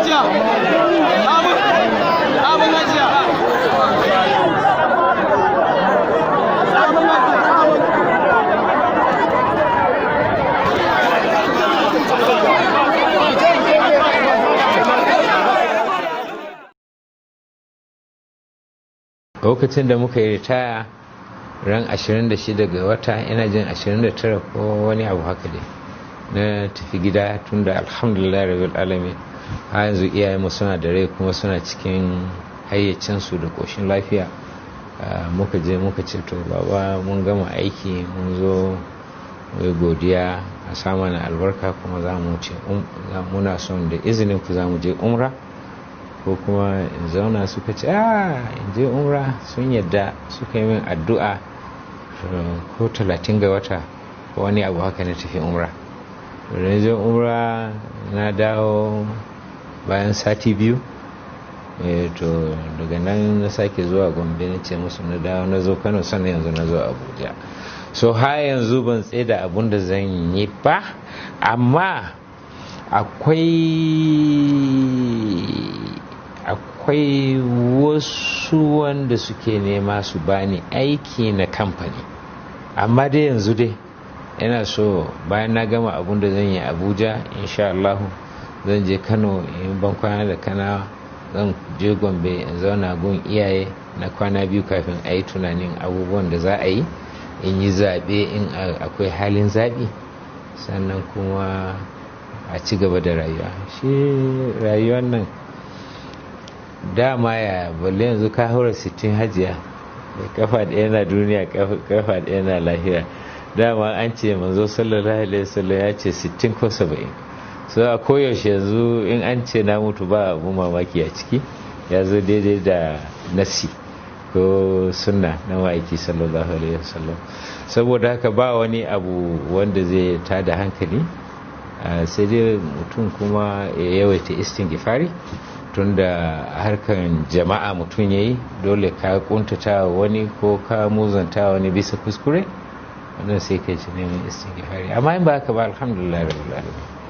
Hajiya. Amin. Amin, Hajiya. Amin, Hajiya. Amin. Lokacin da muka yi ritaya ran 26 ga wata, ina jin 29 ko wani abu haka dai, na tafi gida, tunda alhamdulillah rabbil alamin har yanzu iyayenmu suna da rai kuma suna cikin hayyacinsu da koshin lafiya. Muka je muka ce, "To baba, mun gama aiki, mun zo mu godiya, a sa mana albarka, kuma za mu ce muna son da izinin ku za mu je umra ko kuma in zauna." Suka ce, "A in je umra." Sun yadda, suka yi min addu'a. Ko 30 ga wata ko wani abu haka na tafi umra. Da je umra na dawo bayan sati 2. To daga nan na sake zuwa Gombe, na ce musu na dawo, na zo Kano, sannan yanzu na zo Abuja. So har yanzu ban da abun da zan yi ba, amma akwai wasu wanda suke nema su bani aiki na kamfani. Amma dai yanzu dai ina so bayan na gama abun da zan yi Abuja, insha Allahu zan je Kano in ban kwana da Kanawa, zan je Gombe in zauna gun iyaye na kwana 2 kafin a yi tunanin abubuwan da za a yi, in yi zaɓe in akwai halin zaɓi, sannan kuma a ci gaba da rayuwa. Shi rayuwar nan dama ya balle yanzu ka haura 60, hajiya, kafa ɗaya na duniya, kafa ɗaya na lahira. Dama an ce manzo sallallahu alaihi wasallam ya ce 60 ko 70. So a koyaushe yanzu in an ce na mutu, ba abu mamaki a ciki, ya zo daidai da nasi ko sunna na ma'aiki sallallahu alaihi wasallam. Saboda haka ba wani abu wanda zai tada hankali, sai dai mutum kuma ya yawaita istingifari, tunda harkan jama'a mutum ya yi, dole ka kuntata wani ko ka muzanta wani bisa kuskure, wannan sai kai ci neman istingifari. Amma in ba haka ba, alhamdulillah rabbil alamin.